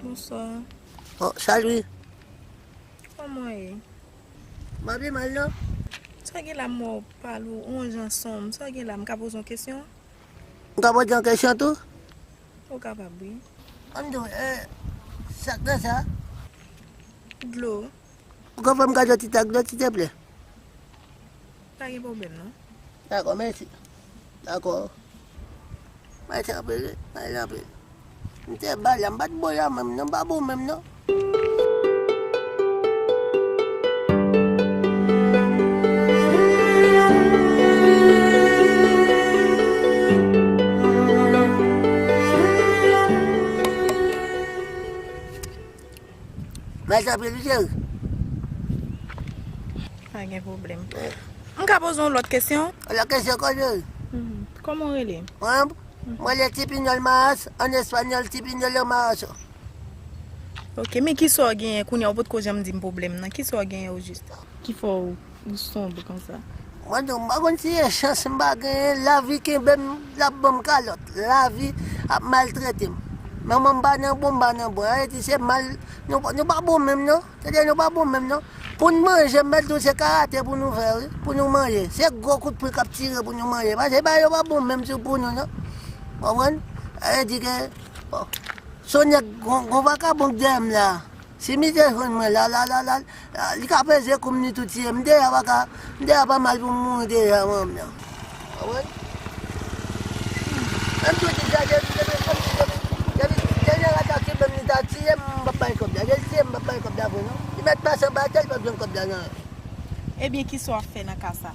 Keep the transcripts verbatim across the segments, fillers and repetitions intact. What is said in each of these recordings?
Bonswa. Oh, salut. Kòman w ye? M pa pi mal, non. Sa gen la m wè w pale w yon jan sonm. Sa gen la m ka poze w kesyon? M ka poze w kesyon tou? Ou kapab, wi. Ann di w, eh, sa k nan sa? Dlo. Ou ka fè m kado ti tak dlo, silteplè? Pa gen pwoblèm, non. Dakò, mèsi. Dakò. Mèsi anpil, wi. Mèsi anpil. M te ba la, m pa t bon la menm, non, m pa bon menm, non. Mèsi anpil, wi, cheri. Pa gen pwoblèm. M ka poze w lòt kesyon? Lòt kesyon, koze. Mhm. Kòman w rele? Mwen, mwen rele Tipinyòl Maras, an espanyòl, Tipinyòl Maras. Ok, men kisa w genyen kounye a? Ou potko janm di m pwoblèm nan. Kisa w genyen o jis? Ki fè w ou sonb konsa? Mwen di w, m pa konn si e chans m pa genyen, lavi kenbe m, l ap ban m kalòt. Lavi ap maltrete m. Manman m pa nan bon, m pa nan bon. Sa vle di se mal, nou, nou pa bon menm, non. Tande, nou pa bon menm, non. Pou n manje, m mèt di w, se karate pou nou fè, wi. Pou nou manje. Se gwo kout pwen k ap tire pou nou manje. Paske bagay yo pa bon menm sou pou nou, non. Konprann? Sa vle di ke, bon. Sonèk, gon, gon vakabon k dèyè m la. Si misye jwenn mwen la, la, la, la, la, li ka peze kou m, li tou tiye m. M deja pa ka, m deja pa mal pou m mouri deja, mwen menm. Konprann? Menm si w di sa, depi, depi, depi, depi, depi dènye rad la ki menm li ta tiye m, m p ap bay kòb la. Depi l tiye m, m p ap bay kòb la vre, non. Li mèt pase anba tè, li p ap jwenn kòb la, non. Ebyen, kisa w ap fè nan ka sa?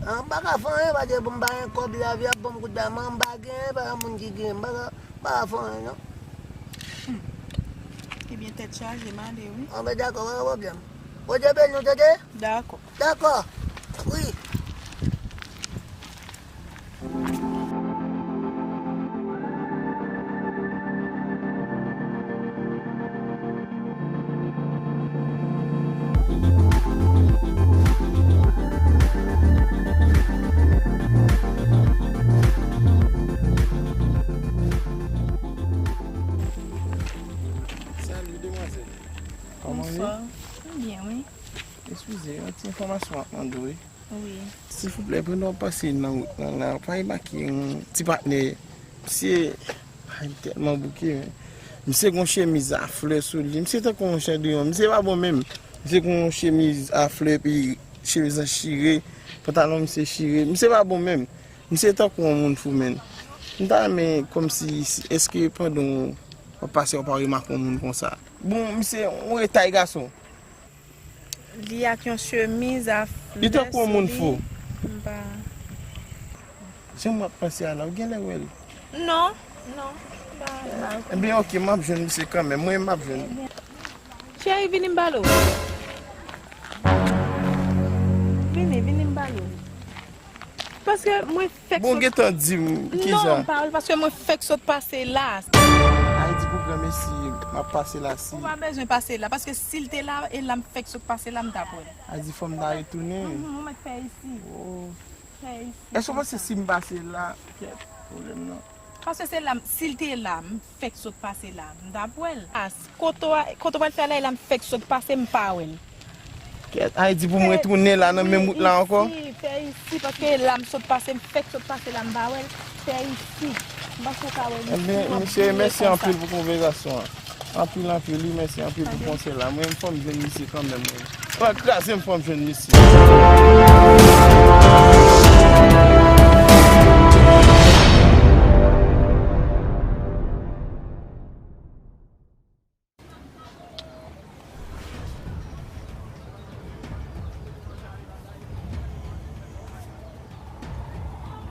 Ah, m pa ka fè anyen, paske m pa gen kòb, lavi ap ban m kout ba, men m pa genyen, pa gen moun ki genyen, m pa ka, m pa ka fè anyen, non. Hmm. Ebyen, tèt chaje, m ale, wi. Ah, ben, dakò, pa gen pwoblèm. Bondye beni w, tande? Dakò. Dakò. Wi. Salut, demwazèl. Kòman w ye? Bonswa. M byen, wi. Eskize, yon ti enfòmasyon m ap mande w, wi. Wi. Silvouplè, pandan w ap pase nan wout lan la, w pa remake yon ti patnè, misye, ay, m tèlman bouke, men. Misye gon chemiz a flè sou li, misye tankou yon chandriyon, misye pa bon menm. Misye gon chemiz a flè, epi chemiz lan chire, pantalon misye chire, misye pa bon menm. Misye tankou yon moun fou, menn. M ta renmen kòmsi, si, èske pandan w ap pase, w pa remake yon moun konsa? Bon, misye, yon retay gason. Li ak yon chemiz a flè sou li. Li tankou yon moun fou. M pa. Jan m ap panse a la, ou genlè wè l? Non, non, m pa, m pa. Ebyen, oke, m ap jwenn misye kanmenm. Mwen, m ap jwenn. Cheri, vini m pale w. Vini, vini m pale w. Paske mwen fèk sot. Bon, gentan di m ki jan. Non, m pa wè l, paske mwen fèk sot pase la. Ay di pou granmesi, m ap pase la si. Ou pa bezwen pase la, paske si l te la, e la m fèk sot pase la, m t ap wè l. Ay di fò m ta retounen. Mhm, ou mèt fè isi. Oh. Fè isi. Èske w panse si m pase la, kèt, pwoblèm nan? Paske se la, si l te la, m fèk sot pase la, m t ap wè l. As, kote w, kote w pral fè la, e la m fèk sot pase, m pa wè l. Kèt, ay di pou m retounen la nan menm wout la ankò? Fè isi, fè isi, paske la m sot pase, m fèk sot pase la, m pa wè l. Fè isi. M panse w ka wè l isi. Ebyen, misye, mèsi anpil pou konvèsasyon an. Anpil, anpil, wi, mèsi anpil pou konsèy la. Mwen, fò m jwenn misye kanmenm, wi. Pran kraze m, fò m jwenn misye.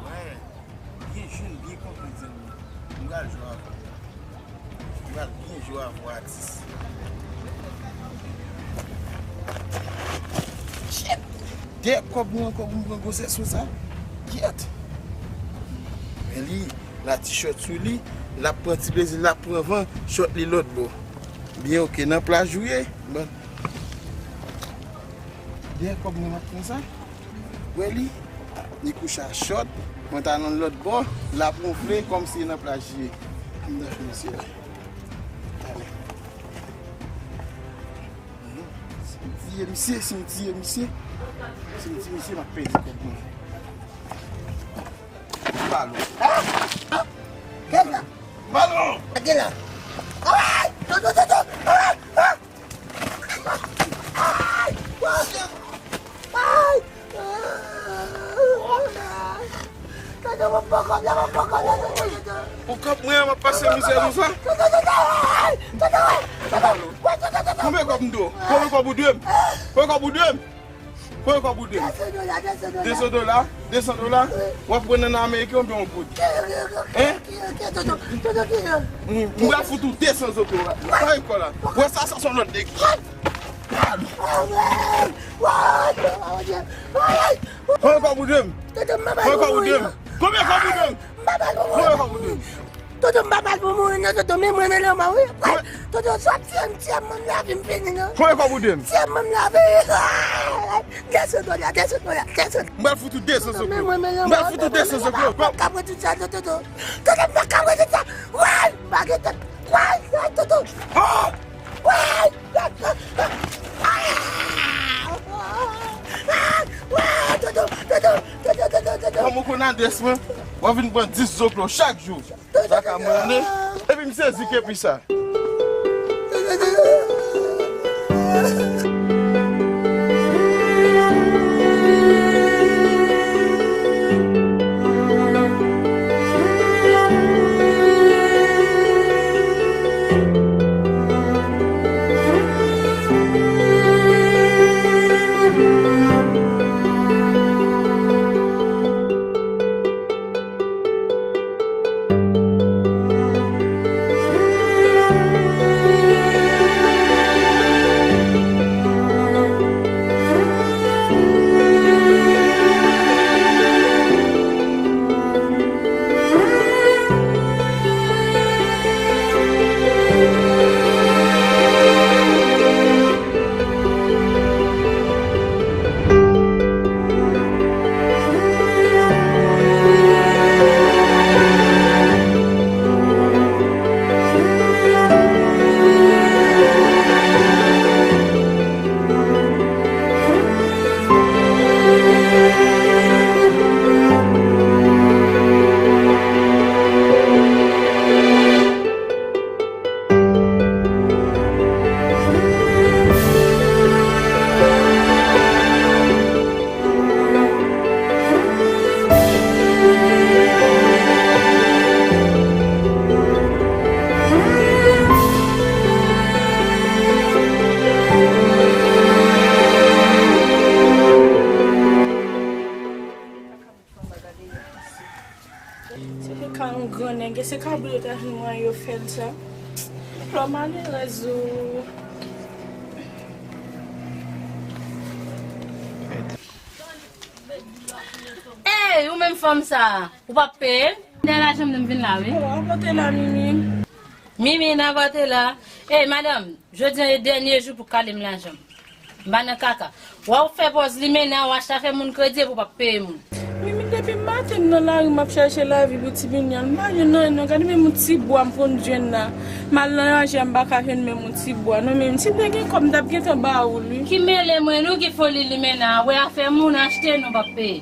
Mwen byen jwenn, byen konprann zanmi. M pral jwe avè w. M pral byen jwe avè w, atis. Dèyè kòb mwen ankò pou m pran gwosès konsa. Gyèt. Men li, la ti chòt sou li, l ap pran ti plezi, l ap pran van, chòt li lòt bò. Byen, oke, nan plaj ou ye. Bon. Dèyè kòb mwen m ap pran sa. Wè li, li kouche a chòt, pantalon l lòt bò, l ap wonfle kòmsi nan plaj li ye. Ann fè mesye la. Talè. Si m tiye misye, si m tiye misye, si m tiye misye, m ap pèdi kòb mwen. Balon. Ah! Ah! Kèt la! Balon! Kèt la! Ay! Toto, toto! Ah! Ah! Ay! Ay! Ay! Toto, mwen poko la, mwen poko la, toto, toto! Ou kòb mwen an, m ap pase mizè konsa? Toto, toto! Ay! Toto! Toto! Wè, toto, toto! Konbyen kòb m dwe w? Konbyen kòb ou dwe m? Konbyen kòb ou dwe m? Konbyen kòb ou dwe m? De san dola, de san dola. De san dola? Wi. W ap pran nan ameriken oubyen yon goud? Hein? Ki, ki, ki, toto, toto, ki, hein? M, m pral fout ou de san zoklo la. Kay kò la. Wè sa, sa se yon lòt nèg. Konbyen kòb ou dwe m? Konbyen kòb ou dwe m? Konbyen kòb ou dwe m? Konbyen kòb ou dwe m? Toto, m pa mal pou mouri non, toto, men mwen nan lanmò wi. Toto, swa tiye m, tiye m, m lavi m fini non. Konbyen kòb ou dwe m? Tiye m, m lavi. De san dola, de san dola, de san. M pral fout ou de san zoklo. M pral fout ou de san zoklo. M pa ka pran tout sa non, toto. Toto, m pa ka pran tout sa. Woy, m pa gen tèt. Woy, woy, toto. Oh! Woy! Kòm ou konn adrès mwen, w ap vin pran dis zoklo chak jou. Sa ka mwen, epi m sezi ke pi sa. Se te ka yon gran nèg, e se kabrit yo ta jwenn mwen yo fè l sa. Flò malerèz ou. Ey, ou menm fanm sa, ou p ap peye m? Dèyè lajan m vin la, wi. Oh, apòte la, Mimi. Mimi, n apòte la. Ey, madanm, jodi a e dènye jou pou kale m lajan m. M pa nan kaka. W ap fè pòz limena, w achte afè moun kredi epi w p ap peye moun. Mimi, depi maten m nan lari, m ap chèche lavi pou ti Binyàn. M pa jwenn anyen non. Gade menm yon ti bwa m konn jwenn la. M al nan ranje a, m pa ka jwenn menm yon ti bwa non. Mimi, si m te gen kòb, m t ap gentan ba ou l, wi. Ki mele mwen, nou ki foli limena, wè afè moun achte, nou p ap peye.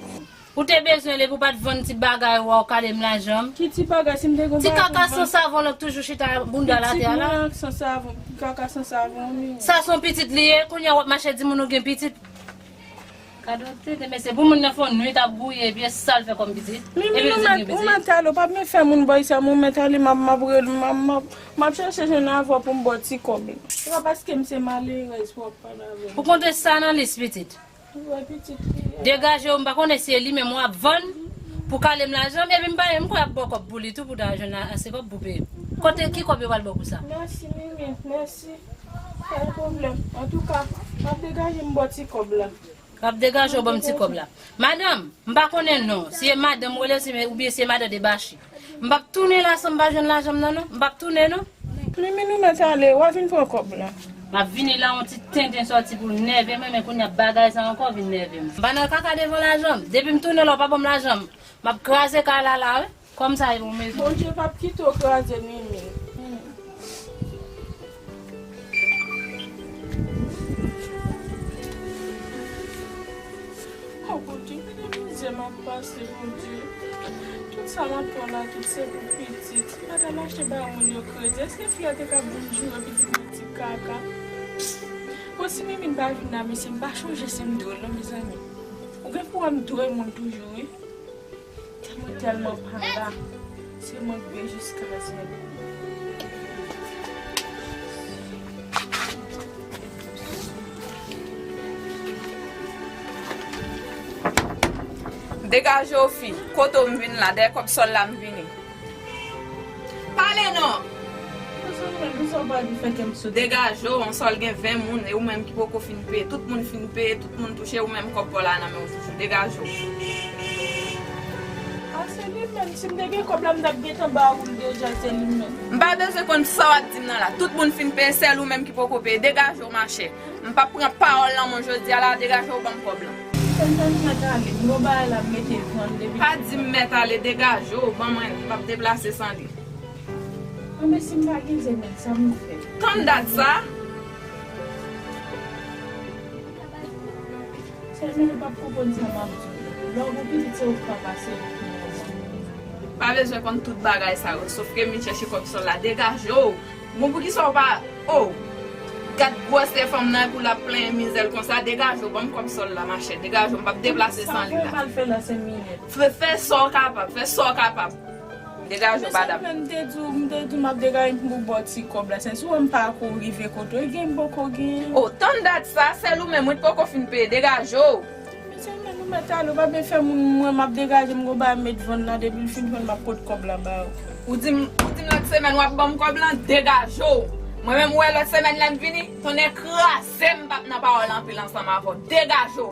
Ou te bezwen li pou w pa t vann ti bagay ou a, w kale m lajan m. Ki ti bagay, si m te gen yon bagay pou m vann? Ti kaka san savon lan k toujou chita bounda l atè a la. Ki ti bouyon san savon, kaka san savon, wi. Sa se yon pitit li ye, kounye a w ap mache di moun ou gen pitit. Gade yon tete, mesye, pou moun nan fè yon nwit ap gouye, epi e sa l fè kòm pitit. Mimi, epi l di l gen pitit. Ou mèt ale, ou p ap men fè moun bò isi a, men ou mèt ale, m ap, m ap rele, m ap, m ap, m ap chèche jwenn avè w pou m ba w ti kòb la. Se pa paske m se malerèz pou w ap pale avè m. Ou konte sa nan lis, pitit. Degaje w, m pa konnen si e li menm w ap vann pou kale m lajan m, epi m pa, m kwè y ap ba w kòb pou li tou, pou w ta jwenn ase kòb pou peye m. Kote, ki kòb yo pral ba w pou sa? Mèsi, Mimi, mèsi. Pa gen pwoblèm. Antouka, m ap degaje m ba w ti kòb la. M ap degaje w ban m ti kòb la. Madanm, m pa konnen non. Si e madanm ou rele, si e, oubyen si e madan debache. M p ap tounen la san m pa jwenn lajan m nan non. M p ap tounen non. Mimi, nou mèt ale, w a vin pran kòb la. M ap vini la, yon ti tenten sòti pou l nève m, men kounye a bagay sa ankò vin nève m. M pa nan kaka devan lajan m. Depi m tounen la, w pa ban m lajan m. M ap kraze kay la la wi. Kòm sa e yon mezon. Bondye p ap kite w kraze, Mimi. Oh, Bondye, gade mizè m ap pase, Bondye. Tout sa m ap pran la, tout se pou pitit. M pa t al achte bay moun yo kredi. Èske fi a te ka ban m joure pitit mwen ti kaka? Bon, si Mimi pa vin la, mesye, m pa chonje si m dwe l non, mezanmi. Ou gen pou wè m dwe moun toujou, wi. Mwen tèlman pa la. Se mwen k dwe jiska zèb. Degaje w fi, kote w m vin la, dèyè kòb sòl la m vini. Pale non! Mezanmi, men sa w pral di fè kè m sote. Degaje w, yon sòl gen ven moun, e ou menm ki poko fin peye. Tout moun fin peye, tout moun touche, ou menm kòb pa w la nan men w toujou. Degaje w. A, se li menm. Si m te gen kòb la, m t ap gentan ba ou l deja, se li menm. M pa bezwen konn sa w ap di m nan la. Tout moun fin peye, sèl ou menm ki poko peye. Degaje w, machè. M p ap pran pawòl nan men w jodi a la, degaje w ban m kòb lan. Tèlman m mèt ale, m gon bagay la m mete vann depi. Pa di m mèt ale, degaje w, ban mwen l, m p ap deplase san li. Anben si m pa gen zen nèg, sa m fè? Tann dat sa. Sèlman nou p ap konprann sa m ap di w. Lè w gon pitit se ou k pa pase l pou mwen. Pa bezwen konn tout bagay sa yo, sòf ke m vin chèche kòb sòl la, degaje w. Bon, poukisa w pa, oh, gad gwosè fanm nan pou l ap plenyen mizè l konsa, degaje w, ban m kòb sòl la, machè, degaje w, m p ap deplase san li la. Fè, fè sa w kapab, fè sa w kapab. Degaje w, madanm. Men m te di w, m te di w m ap degaje m pou bò ti kòb la, sèl si w wè m pa ko rive kote w, e gen m poko gen. Oh, tann dat sa, sèl ou menm, wi, t poko fin peye, degaje w. Mesye, men nou mèt ale, ou pa byen fè moun, mwen m ap degaje m gon bagay m met vann nan, depi l fin vann m ap pot kòb la ba ou. Ou di m, ou di m lòt semèn w ap ban m kòb lan, degaje w. Mwen menm ou wè lòt semèn lè m vini, tonnè kraze m p ap nan pawòl anpil ansanm avè w. Degaje w.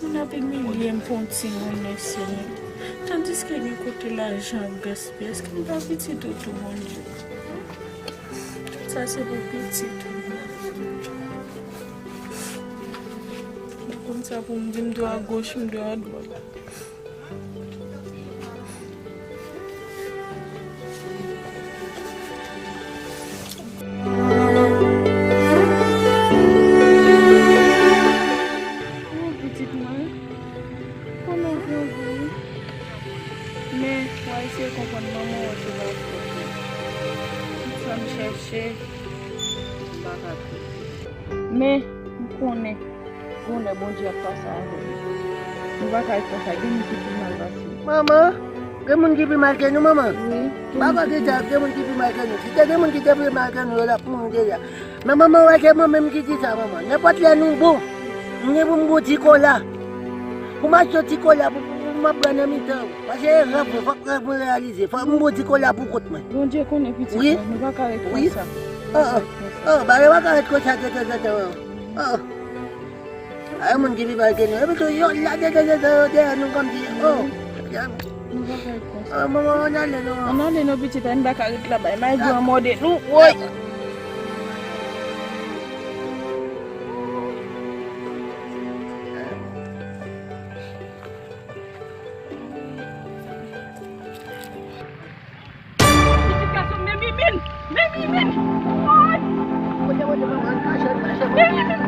Moun ap imilye m pou yon timoun, mesye. Tandiske gen kote lajan ap gaspiye. Èske m pa pitit ou tou, Bondye? Tout sa se pou pitit ou. M pa konn sa pou m di, m dwe a goch, m dwe a dwat. Oh, pitit mwen, kòman w grandi? Men, w a eseye konprann manman w se pa fòt ou. Tout sa m chèche, m pa ka twouve. Men, m konnen. Gon lè Bondye ap pase avè nou. Nou pa ka ret konsa, gen moun ki pi mal pase nou. Manman, gen moun ki pi mal ke nou, manman? Wi. Papa ki di sa, gen moun ki pi mal ke nou. Si te gen moun ki te pi mal ke nou, yo t ap mouri deja. Men manman, wè se mwen menm ki di sa, manman. Nenpòt lè nou bon, m gen pou m bon ti kola. Pou m achte ti kola, pou, pou, pou m ap pran nan mitan. Paske e rèv mwen, fòk rèv mwen reyalize. Fòk m bon ti kola pou kont mwen. Bondye konnen pitit mwen, nou pa ka ret konsa. Wi. Oh, oh, oh, bagay pa ka ret konsa de tanzantan, oh. Oh. Ay, moun ki pi mal ke nou. Epi tou, yo, la, de, de, de, de, yo dèyè nou kòmsi, oh. Nou pa ka ret konsa. Oh, manman, ann ale non. Ann ale non, pitit, ann pa ka ret la, bay, may granmòde nou, woy. Pitit gason m, men Mimine! Men Mimine! Ay! Men Mimine!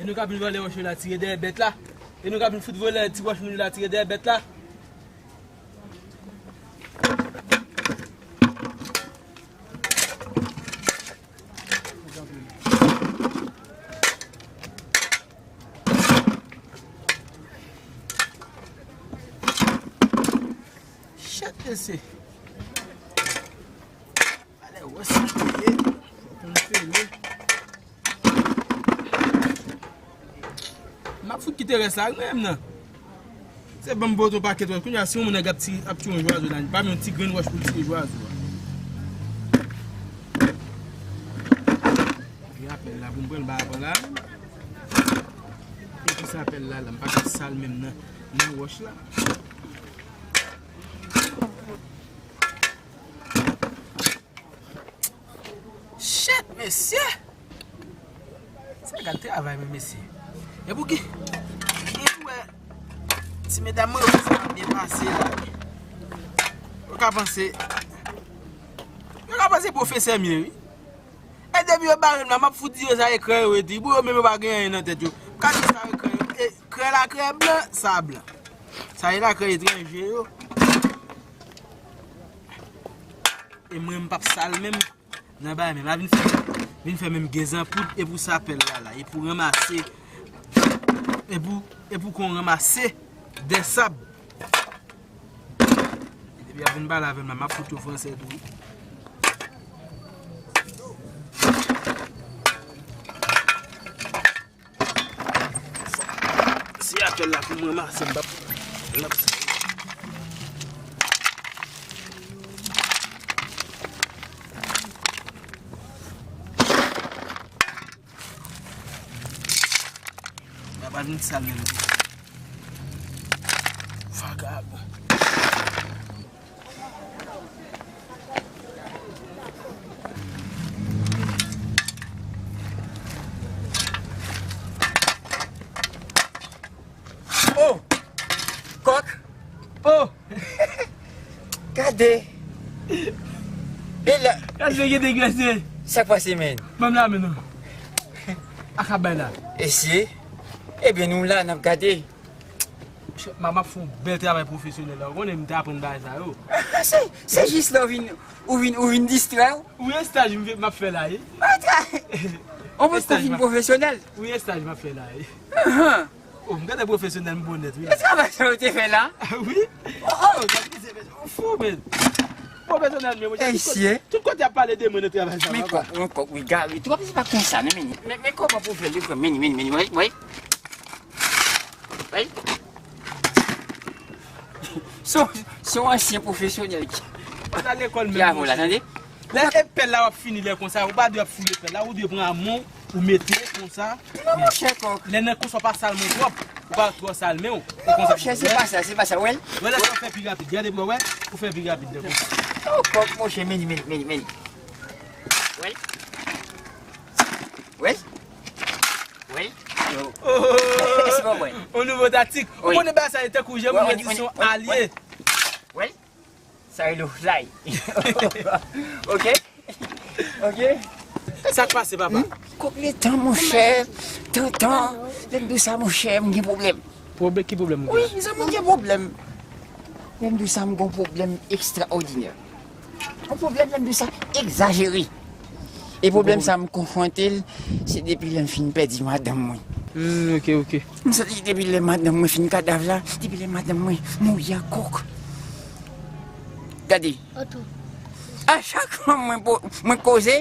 E nou ka vin vòlè wòch yo la, tire dèyè bèt la. E nou ka vin fout vòlè ti wòch moun yo la, tire dèyè bèt la. Mesye. Alè, wè sa ye. Fò konn pele. M ap fout kite rès la, menm nan. Se ban m pote yon pakèt wòch. Kounye a, si yon moun nèg ap tire, ap tire yon jwazo la, pa m yon ti grenn wòch pou l tire jwazo a. Gen apèl la, pou m pran l ba avan la. E pou sa apèl la, la, m pa ka sal menm nan, nan wòch la. Shit, mesye! Sa gad travay, men, mesye. E pou ki? E pou wè, ti medam mwen, yo sa byen pase la. Yo ka panse, yo ka panse pwofesè m ye, wi. E depi yo bare m la, m ap fout di yo sa e krè yo ye tou. Pou yo menm yo pa gen anyen nan tèt yo. M ka di sa e krè yo. E krè la, krè blan, sa blan. Sa ye la, krè etranje yo. E mwen, m p ap sal menm. Nan bagay menm, la vin fè, vin fè menm gen zanpoud, e pou sa apèl la la, e pou ranmase, e pou, e pou kon ranmase dè sab. Depi y ap vin pale avè m la, m ap fout yo fransè tou, wi. Se apèl la pou mwen, m ap, m ap. Mwen pa vin sal menm. Vagabon. Oh! Kòk! Oh! Gade! E la! Gade, gen degrese! Sa k pase, men? Ban m la men non. Akabay la. Esye. Ebyen, nou la, n ap gade. M ap fè yon bèl travay pwofesyonèl la. Ou konnen m te aprann bagay sa yo. Se, se jis lè ou vin, ou vin, ou vin distrè w. Ou estaj m ap fè la, wi. Atra! On mwen konfin pwofesyonèl. Wi, estaj m ap fè la, wi. Ahan. Oh, m gade pwofesyonèl m bonèt, wi. E travay sa yo te fè la? Wi. Oh, oh. Ou fou, men. Pwofesyonèl, men, mwen, tout kote, tout kote y ap pale de mwen nan travay sa, papa. Men kòk, men kòk, wi, gari. Tou pa konsa, non, men, men, men kòman pou fè li, frè? Men, men, men, wi, wi. Wi. Se, se yon ansyen pwofesyonèl ki, ki avè w la, tande? Lè epèl la w ap fini lè konsa, ou pa dwe ap fouye epèl la, ou dwe pran amon, ou mete konsa. Non, monchè, kòk. Lè nan konsa, w pa sal men twòp, ou pa twò sal men w. Non, monchè, se pa sa, se pa sa, wè. Wè, lè sa w fè pi rapid, gade pou w wè, ou fè pi rapid lè konsa. Oh, kòk, monchè, men, men, men, men. Wè. Wè. Wè. Yo. Oh, se pa mwen. Yon nouvo taktik. Ou konnen bagay sa yo tankou jan moun yo di se yon alye. Wè. Sa rele w fly. Ok? Ok? Sa k pase, papa? Hmm? Kòk letan, monchè. Tantan. Lè m di w sa, monchè, m gen pwoblèm. Pwoblèm? Ki pwoblèm ou gen? Wi, mezanmi, m gen pwoblèm. Lè m di w sa, m gen yon pwoblèm ekstraòdinè. Yon pwoblèm, lè m di w sa, egzajere. E pwoblèm sa, m konfwonte l, se depi lè m fin pèdi madanm mwen. Hmm, ok, ok. M santi depi lè madanm mwen fin kadav la, depi lè madanm mwen mouri a, kòk. Gade. A chak fwa mwen po-, mwen koze,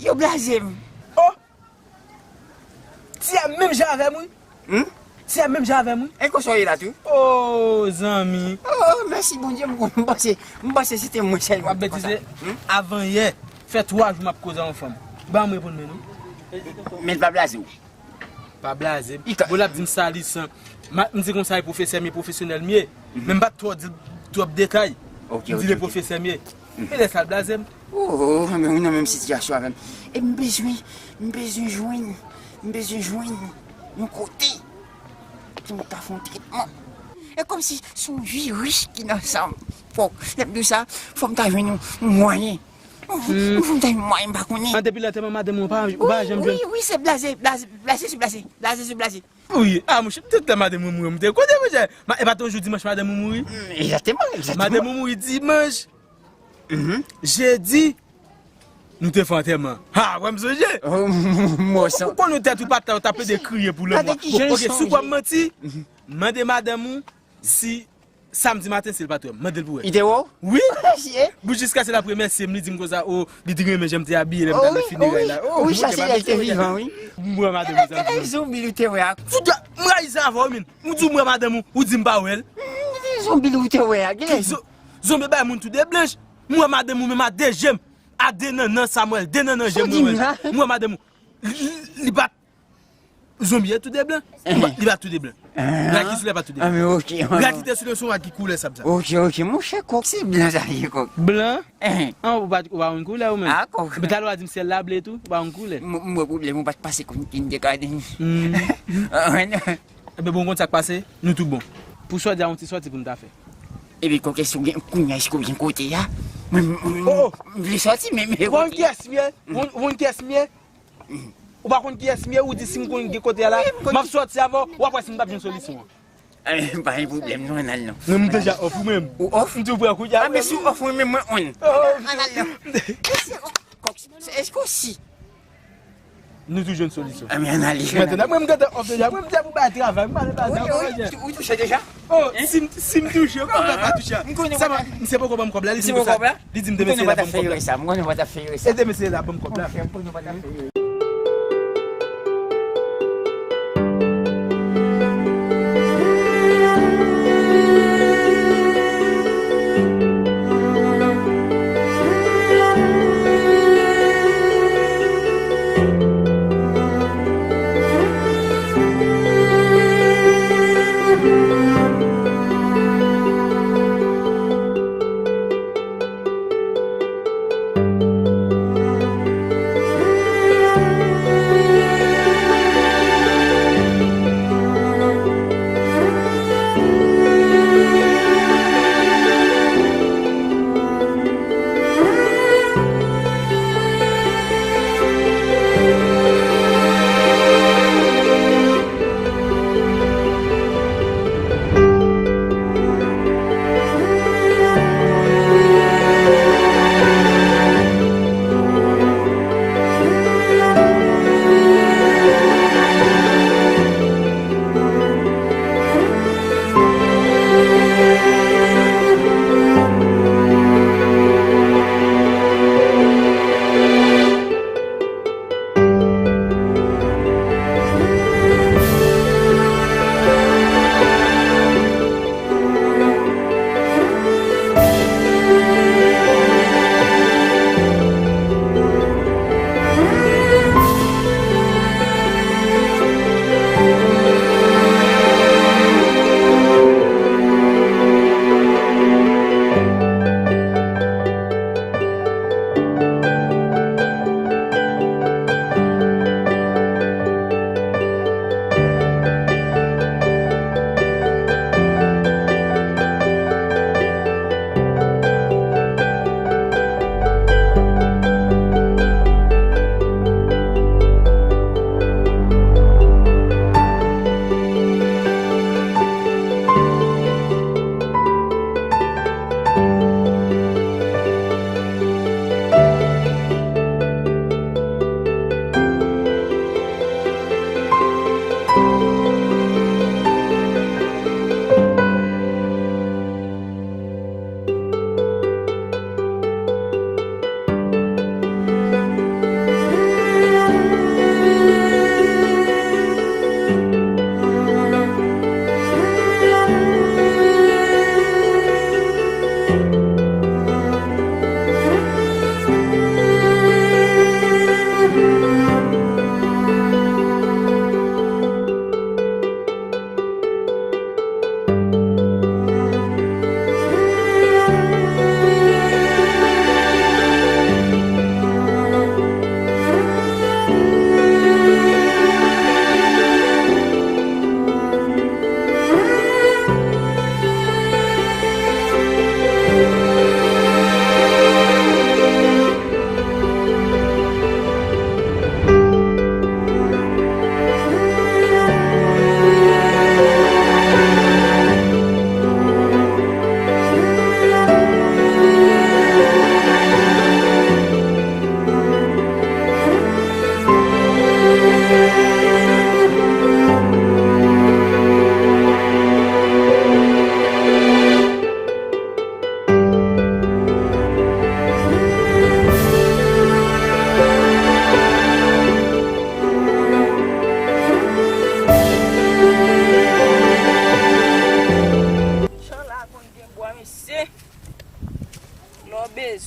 yo blaze m. Oh! Ti a menm jan avè m, wi. Hmm? Ti a menm jan avè m, wi. E konsa w ye la tou? Oh, zanmi. Oh, mèsi Bondye, m kon-, m panse, m panse se te mwen sèlman ki konsa. W ap betize? Hmm? Avanyè, fè twa jou m ap koze a yon fanm. Ban m reponn men non. Men l pa blaze w. Pa blaze m. Bon, l ap di m salisan. M di konsa e pwofesè m ye, pwofesyonèl m ye. Men m pa t twò di l twòp detay. M di l e pwofesè m ye. E lè sa l blaze m. Oh, men ou nan menm sitiyasyon avè m. E m bezwen, m bezwen jwenn, m bezwen jwenn yon kote pou m ka fè yon tretman. E kòmsi se yon viris ki nan san m. Fòk, lè m di w sa, fò m ta jwenn yon, yon mwayen. Yon, yon, fò m ta jwenn yon mwayen, m pa konnen. An, depi lè te madanm ou pa, ou pa janm jwenn. Wi, wi, se blaze, blaze, blaze sou blaze, blaze sou blaze. Wi, a, monchè, tout tan madanm ou mouri, m te konnen, monchè. E pa t yon jou dimanch madanm ou mouri? Egzakteman, egzakteman. Madanm ou mouri dimanch. Jedi, nou te fè antèman. Ha, wè m sonje. Ou konnen tèt ou pa t la, ou t ap plede kriye pou lanmò. Ok, si w kwè m manti, mande madanm ou si Samdi maten, si l pa t wè m, mande l pou wè. Li te wè w? Wi. Mesye. Bon, jiskaske l ap remèsye m, li di m konsa, o, li di renmen jan m te abiye lè m t al nan fineray la. O, wi, sa se lè l te vivan, wi. M wè madanm ou samdi. Zonbi li te wè a. Fout, m rayi sa avè w, men. M di w m wè madanm ou, ou di m pa wè l. Zonbi li te wè a, gen lè. Zonbi bay moun tou de blanch. M wè madanm ou menm a de je m. A de nannan sa m wè l, de nannan je m wè l. M wè madanm ou. Li, li, li pa zonbi a tou de blan. Li pa, li pa tou de blan. Rad ki sou li pa tou de blan. Rad ki te sou li se yon rad ki koulè sab sa. Ok, ok, monchè, kòk, se blan sa ye, kòk. Blan? An, ou pa, ou pa konn koulè ou menm. A, kòk. Epi talè w a di m syèl la ble tou, ou pa konn koulè. M, m wè pwoblèm, ou pa t pase konn kin de kaden. Enben bon, konn sa k pase, nou tout bon. Pou sòdi a, yon ti sòti pou n ta fè. Epi kòk, èske w gen, kounye a, èske w gen kote a? Mwen, mwen, mwen vle sòti, men, men. Ou pa konn kiyès m ye? Ou, ou konn kiyès m ye? Ou pa konn kiyès m ye? Ou di si m konn gen kote a la, m ap sòti avè w, w ap wè si m p ap jwenn solisyon an. Eh, pa gen pwoblèm, non, ann al, non. Non, m deja off ou menm. Ou off? M tou pran kounye a. A, men si w off, mwen menm, mwen on. Ann al, non. Kòk, èske w si? Nou tou jwenn solisyon. A, men ann ale. Mentnan, mwen, m gentan off deja. Mwen, m te pou bay travay. M pale ba sa. Ou touche deja? O, si m, si m touche, kòman pa touche? M konnen w pa ta. Misye poko ban m kòb la, li di m konsa. Li di m demen se la ban m kòb la. M konnen w pa ta fè erè sa. M konnen w pa ta fè erè sa. E demen se la ban m kòb la. M konnen w pa ta fè erè sa.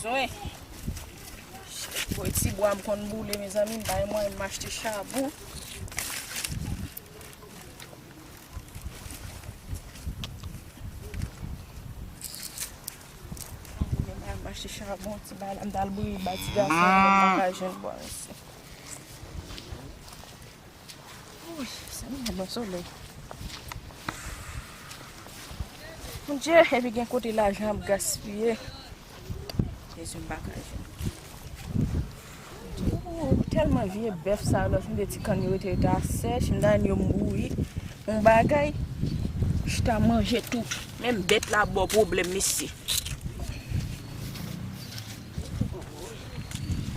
Zwen. Boy, ti bwa m konn boule, mezanmi, m pa gen mwayen m achte chabon. M achte chabon, ti bagay la, m t al bouyi bay ti gason, m pa ka jwenn bwa, mesye. Wi, sa m nan bon solèy. Bondye, epi gen kote lajan ap gaspiye. Jezi, m pa ka jwenn. Ooh, tèlman vye bèf sa yo, lòt m te ti kann yo rete, yo ta sèch, m ta jwenn yo mouri. Yon bagay, chita manje tou. Menm bèt la ba w pwoblèm, mesye.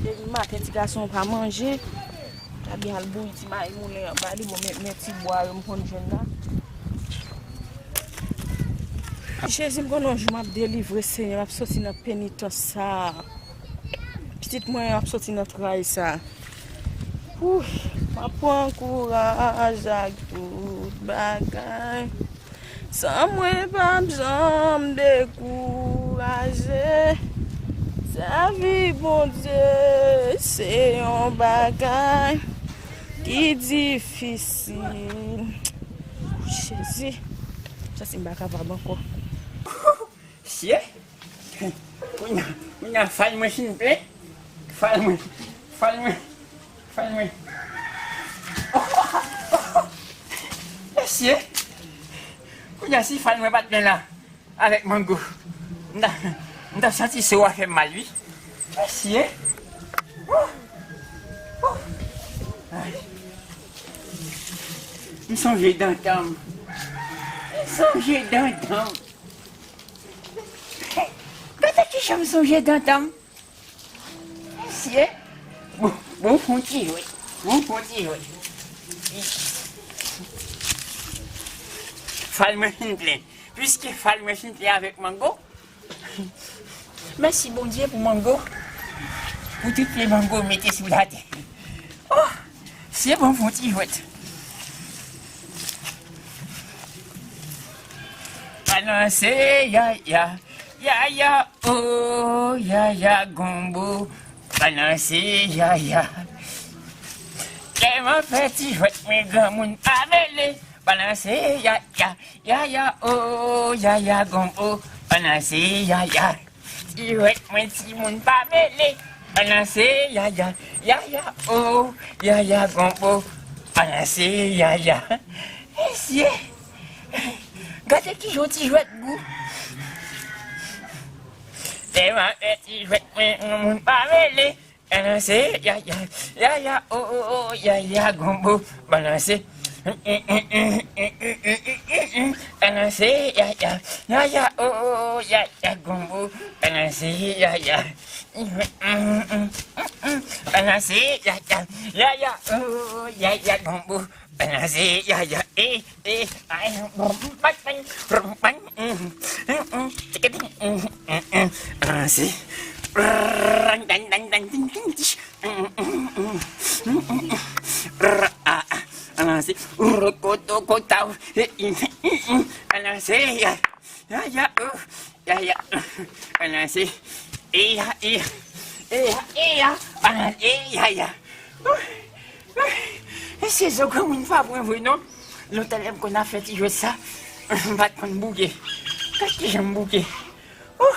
Depi maten, ti gason an pa manje. Ta byen al bouyi ti mayi moulen an ba li, bon, men, men ti bwa yo m konn jwenn la. Jezi, m konnen yon jou m ap delivre, Senyè, m ap soti nan penitans sa a. Pitit mwen ap soti nan tray sa. Wouy, m ap pran kouraj ak tout bagay. San mwen p ap janm dekouraje. Sèvi Bondye, se yon bagay ki difisil. Jezi, sa se m pa kapab ankò. Sye. Kounye a, kounye a, fal mwen fin plen. Fal mwen, fal mwen, fal mwen. Mesye, kounye a, si fal mwen pa t plen la, avèk mango, m ta, m ta santi se w a fè m mal, wi. Mesye. Wouh. Wouh. Ay. M sonje dantan m. M sonje dantan m. Gade kijan m sonje dantan m. Mesye. Bon, bon, fon ti jwèt. Bon, fon ti jwèt. Fal mwen fin plen. Piske fal mwen fin plen avèk mango, mèsi Bondye pou mango. Pou tout pye mango mete sou latè. Oh, se bon pou ti jwèt. Balanse yaya, yaya, oh, yaya gonbo. Balanse yaya. Kè m ap fè ti jwèt, men granmoun pa mele. Balanse yaya, yaya, oh, yaya gonbo. Balanse yaya. Ti jwèt mwen, timoun pa mele. Balanse yaya, yaya, oh, yaya gonbo. Balanse yaya. Mesye, gade kijan ti jwèt gou. Lè m ap fè ti jwèt mwen, moun pa mele. Balanse yaya, yaya, oh, oh, oh, yaya gonbo. Balanse. Balanse yaya, yaya, oh, oh, oh, yaya gonbo. Balanse yaya. Balanse yaya, yaya, oh, oh, oh, yaya gonbo. Balanse yaya, eh, eh, ay, brum, bang, bang, brum, bang, mm, mm, mm, tikiti, mm, mm, mm. Balanse. Brrrr, dang, dang, dang, dang, ding, ding, dish. Mm, mm, mm, mm, mm, mm. Brrrr, ah, ah. Balanse. Rokotokotaw. Eh, mm, mm, mm. Balanse, ya. Ya, ya, oh. Ya, ya. Balanse. Eya, eya. Eya, eya. Balanse, eya, ya. E se zo granmoun pa pran vre non. Lontan lè m konn ap fè ti jwèt sa, m pa t konn bouke. Gad kijan m bouke. Oh.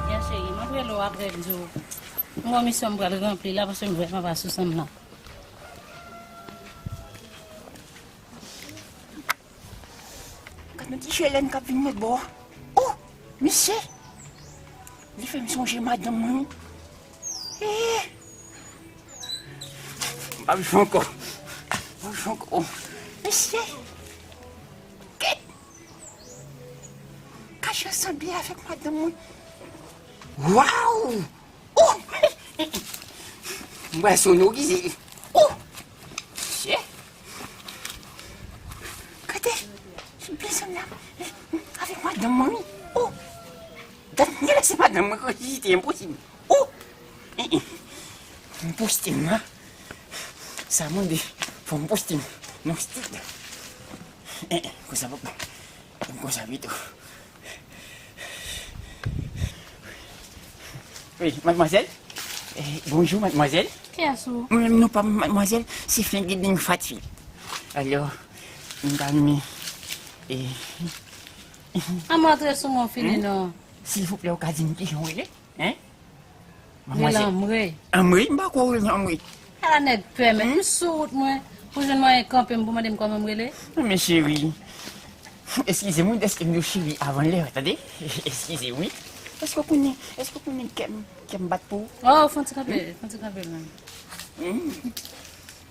Ya cheri, m ap rele w apre m di w. M gon misyon m pral ranpli la paske m vrèman pa sou san m nan. Gad yon ti chelèn k ap vin met bò. Oh, mesye! Li fè m sonje madanm mwen. Eh! M pa vle ankò. M pa vle ankò. Mesye! Kèt! Kache ansanm byen avèk madanm mwen. Waw! Oh! M pral sonorize li. Oh! Mesye! Gade! Li byen sanble avèk madanm mwen wi. Oh! Gade, genlè se madanm mwen k resisite, enposib. Oh! Eh, eh. M poste m la. Sa mande, fò m poste m. Non, stil. Eh, eh, konsa papa. M konsa pito. Wi, madmwazèl. Eh, bonjou, madmwazèl. Kiyès ou? Mwen menm non pa m, madmwazèl, se Fengiding Fatfi. Alò, m ta renmen, eh, An m antre sou mwen fini non. Silvouplè, ou ka di m kijan w rele? Hein? Rele Anmwey. Anmwey? M pa kwè w rele Anmwey. Ala nèg pè, men m sou wout mwen. Pou jwenn mwayen kanpe m pou mande m kòman m rele. Non, men cheri. Eskize m wi dèske m di w cheri avan lè, tande? Eskize m wi. Èske w konnen, èske w konnen kè m, kè m bat pou ou? Oh, fè yon ti kanpe, fè yon ti kanpe menm.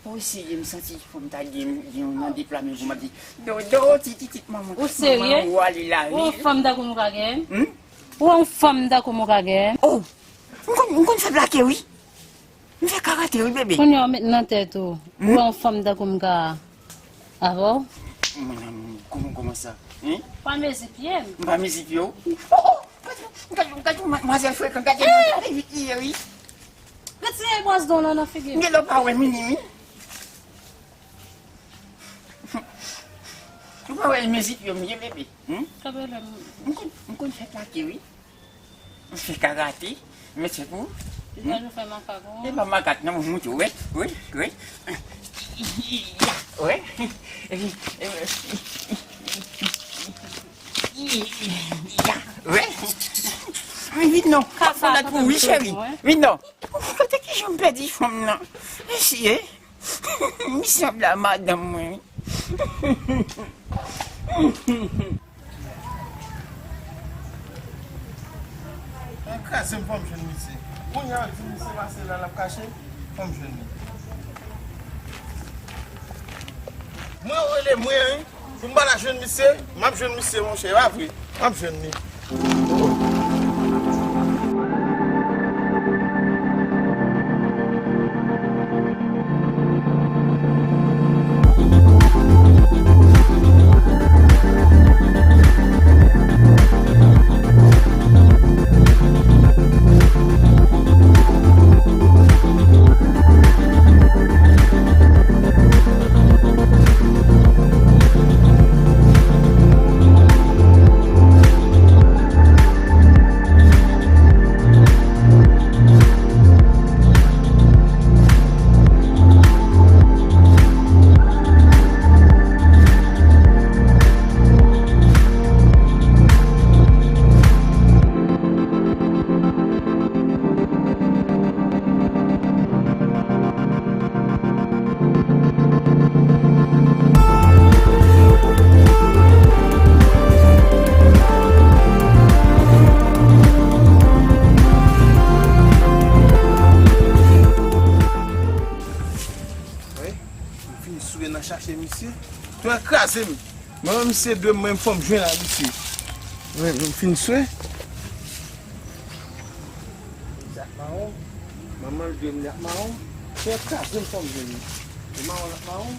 Pou eseye m santi fò m ta gen, gen yon nan de pla men pou m ap di, dodo, ti, ti, ti, manman. Ou serye? Manman, ou ale la, wi. Ou yon fanm tankou m ou ka gen? Hmm? Ou yon fanm tankou m ou ka gen? Oh! M konn, m konn fè plake, wi. M fè karate, wi, bebe. Kounye a w met nan tèt ou. Hmm? Ou yon fanm tankou m ka avè w? Mon amour, kòman, kòman sa? Hein? Pa mezi pye m. M pa mezi pye w? Oh, oh! Gade, gade, gade, madmwazèl frekan, gade, gade vit li ye, wi. Retire bwaz don nan, nan figi m. Gen lè w pa wè mini, wi. Ou pa wè mezi pye m ye, bebe? Hmm? Kanpe la. M konn, m konn fè plake, wi. M fè karate. Mèt fè pou ou. Deja nou fè makak, wi. E pa makak, non, mwen montre w, wi, wi, wi. Ya, wi. Ya, wi. Men vit non. Kaka, kaka, wi, cheri. Vit non. Kote kijan m pèdi fanm nan? Mesye, misye ap la madanm mwen. Mwen kraze m fò m jwenn misye. Kounye a di misye pase la l ap kache, fò m jwenn li. Mwen yo rele mwen, wi. Pou m pa ta jwenn misye, m ap jwenn misye, monchè, e pa vre. M ap jwenn li. Wi, m fin swe nan chache misye. Twè kraze m. Mwen menm misye dwe m, mwen fò m jwenn a misye. Mwen, mwen fin swe. Li ak mawon. Manman l dwe m li ak mawon. Twè kraze m fò m jwenn li. E mawon l ak mawon.